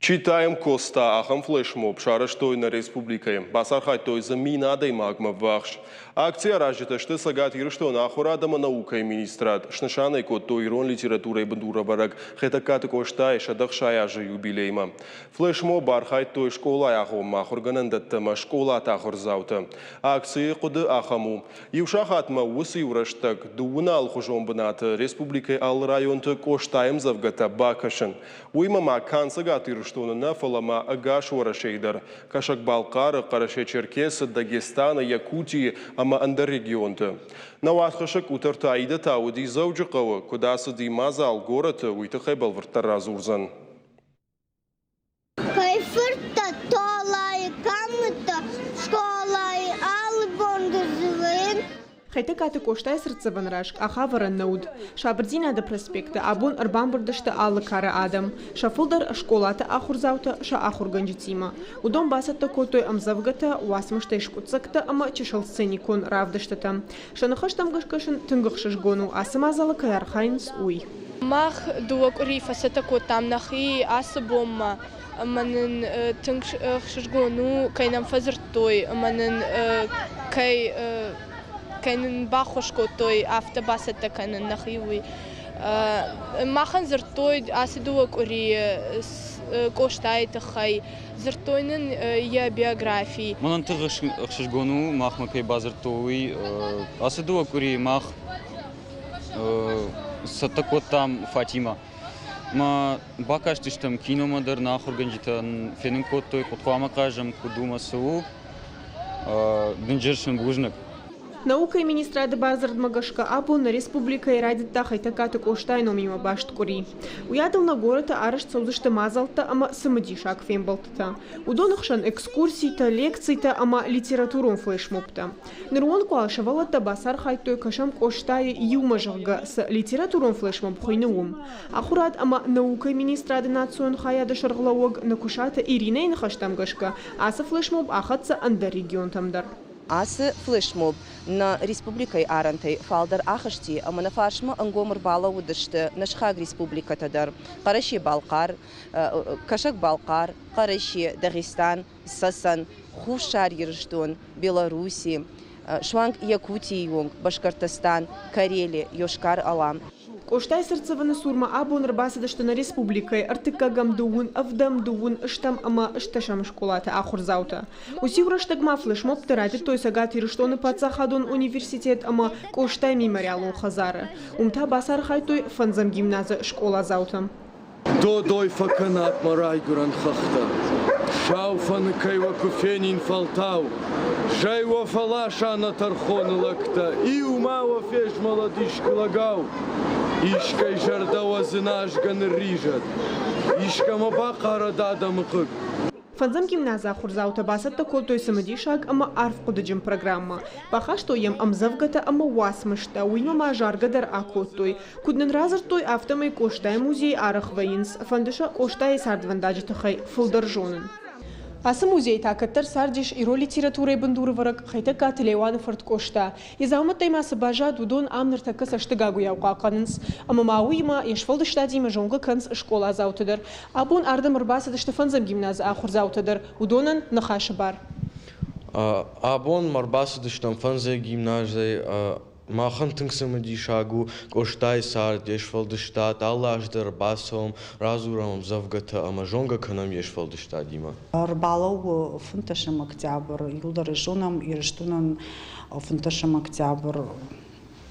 Читаем Коста ахӕм флешмоб сарӕзтой нӕ республикӕйы. Бацархайдтой дзы 1000 адӕймагмӕ ввахс. Акци аразджытӕ сты Цӕгат Ирыстоны ахуырад ӕмӕ наукӕйы министрад. Снысан ӕй кодтой ирон литературӕйы бындурӕвӕрӕг Хетӕгкаты Къостайы 160 азы юбилеймӕ. Флешмобы архайдтой скъолайы агъоммӕ ахуыргӕнӕндӕттӕ ӕмӕ скъолаты ахуырдзаутӕ. Акцийы хъуыды ахӕм у. Иу сахатмӕ уыцы иу рӕстӕг дыууын алыхуызон бынаты республикӕйы алы районты Къостайы ӕмдзӕвгӕтӕ бакӕсын. Уыимӕ ма канд Цӕгат Ирыстоны нӕ, фӕлӕ ма ӕгас Уӕрӕсейы дӕр, Кӕсӕг-Балхъары, Хъӕрӕсе-Черкесы, Дагестаны, Якутийы ӕмӕ ӕндӕр регионты. Нӕ уацхӕссӕг Къутӕрты Аидӕ та уыди Дзӕуджыхъӕуы, куыд ацыди мадзал горӕты, уый тыххӕй бӕлвырддӕр радзурдзӕн. Кӕй фырттӕ Толайы кӕмттӕ скъолайы алы бон дӕр дзурын. Хетӕгкаты Къостайы цыртдзӕвӕны раз къахӕвӕрӕн нӕ уыд. Сабырдзинады проспекты абон ӕрбамбырд сты алы кары адӕм. Сӕ фылдӕр скъолаты ахуырдзаутӕ сӕ ахуыргӕнджытимӕ. Уыдон бацӕттӕ кодтой ӕмдзӕвгӕтӕ, уацмыстӕй скъуыддзӕгтӕ ӕмӕ чысыл сценикон равдыстытӕ. Сӕ ныхӕстӕм гӕсгӕ сын тынг ӕхсызгон у, ацы мадзалы кӕй архайынц, уый. Мах дыууӕ къуыри фӕцӕттӕ кодтам нӕхи ацы бонмӕ ӕмӕ нын тынг ӕхсызгон у, кӕй нӕм фӕдзырдтой ӕмӕ нын кӕй кӕй нын баххуыс кодтой афтӕ бацӕттӕ кӕнын нӕхи, уый. Махӕн дзырдтой ацы дыууӕ къуырийы Къостайы тыххӕй, дзырдтой нын йӕ биографи. Мӕнӕн тынг ӕхсызгон у, махмӕ кӕй бадзырдтой, уый. Ацы дыууӕ къуырийы мах цӕттӕ кодтам Фатимӕ. Ма бакастыстӕм киномӕ дӕр, нӕ ахуыргӕнджытӕн фенын кодтой, куыд хъуамӕ хъазӕм, куыд у ӕмӕ цы у. Дынджыр сын бузныг. Наукӕйы министрады бардзырдмӕ гӕсгӕ абон нӕ республикӕйы райдыдта Хетӕгкаты Къостайы номимӕ баст къуыри. Уыйадыл нӕ горӕты арӕзт цӕудзысты мадзӕлттӕ ӕмӕ цымыдисаг фембӕлдтытӕ. Уыдоны хсӕн экскурситӕ, лекцитӕ ӕмӕ литературон флешмобтӕ. Нырыонг уал сывӕллӕттӕ бацархайдтой кӕсӕм Къостайы иумӕ, зӕгъгӕ, цы литературон флешмоб хуыйны, уым. Ахуырад ӕмӕ наукӕйы министрады национ хайады сӕргълӕууӕг Ныкуысаты Иринӕйы ныхӕстӕм гӕсгӕ, ацы флешмоб ахӕццӕ ӕндӕр регионтӕм дӕр. Ацы флешмоб нӕ республикӕйы арӕнтӕй фалдӕр ахызти ӕмӕ нӕ фарсмӕ ӕнгом ӕрбалӕууыдысты нӕ сыхаг республикӕтӕ дӕр, Хъӕрӕсе-Балхъар, Кӕсӕг-Балхъар, Хъӕрӕсе, Дагъистан, Цӕцӕн, Хуссар Ирыстон, Белорусси, суанг Якутийы онг, Башкортостан, Карели, Йошкар-Ола. Къостайы цыртдзӕвӕны цурмӕ абон ӕрбацыдысты нӕ республикӕйы ӕртыккӕгӕм, дыууын ӕвдӕм, дыууын стӕм ӕмӕ стӕсӕм скъолаты ахуырдзаутӕ. Уыциу рӕстӕг ма флешмобтӕ райдыдтой Цӕгат Ирыстоны паддзахадон университет ӕмӕ Къостайы мемориалон хӕдзары. Уым та бацархайдтой фӕндзӕм гимназы скъоладзаутӕ. Додой фӕкӕнат мӕ райгуырӕн хӕхтӕ, Сау фӕныкӕй уӕ куы фенин фӕлтау, Зӕй уӕ фӕласа нӕ тӕрхоны лӕгтӕ, Иумӕ уӕ фезмӕлӕд искуы лӕгау. Искӕй зӕрдӕ уӕ дзыназгӕ нырризӕд, Искӕмӕ бахъарӕд адӕмы хъыг. Фӕндзӕм гимназы ахуырдзаутӕ бацӕттӕ кодтой цымыдисаг ӕмӕ арфхъуыдыджын программӕ. Бахастой йӕм ӕмдзӕвгӕтӕ ӕмӕ уацмыстӕ, уыимӕ ма заргӕ дӕр акодтой. Куыд нын радзырдтой, афтӕмӕй Къостайы музейы арӕх вӕййынц, фӕнды сӕ Къостайы цардвӕндаджы тыххӕй фылдӕр зонын. Ацы музейы та кӕддӕр цардис ирон литературӕйы бындурӕвӕрӕг Хетӕгкаты Леуаны фырт Къоста. Йӕ дзаумӕттӕй ма цы баззад, уыдон ам ныртӕккӕ цӕстыгагуыйау хъахъхъӕнынц. Ӕмӕ ма уыимӕ йе сфӕлдыстадимӕ зонгӕ кӕнынц скъоладзауты дӕр. Абон ардӕм ӕрбацыдысты фӕндзӕм гимназы ахуырдзаутӕ дӕр, уыдонӕн ныхасы бар. Абон ма ӕрбацыдыстӕм фӕндзӕм гимназӕй. Махӕн тынг цымыдисаг у Къостайы цард, йе сфӕлдыстад. Алы аз дӕр бацӕуӕм, радзурӕм ӕмдзӕвгӕтӕ ӕмӕ зонгӕ кӕнӕм йе сфӕлдыстадимӕ. Ӕрбалӕууы фынддӕсӕм октябрь. Иуылдӕр зонӕм, Ирыстонӕн фынддӕсӕм октябрь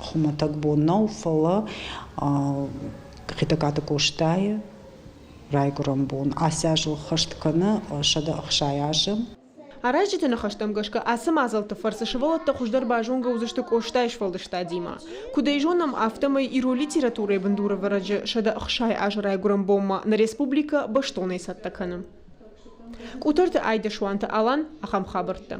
хуымӕтӕг бон нӕу, фӕлӕ Хетӕгкаты Къостайы райгуырӕн бон ацы аз ӕххӕст кӕны 160 азы. Аразджыты ныхӕстӕм гӕсгӕ ацы мадзӕлтты фӕрцы сывӕллӕттӕ хуыздӕр базонгӕ уыдзысты Къостайы сфӕлдыстадимӕ. Куыд ӕй зонӕм, афтӕмӕй ирон литературӕйы бындурӕвӕрӕджы 160 азы райгуырӕн бонмӕ нӕ республикӕ бӕстонӕй цӕттӕ кӕны. Къутӕрты Айдӕ Суанты Алан ахӕм хабӕрттӕ.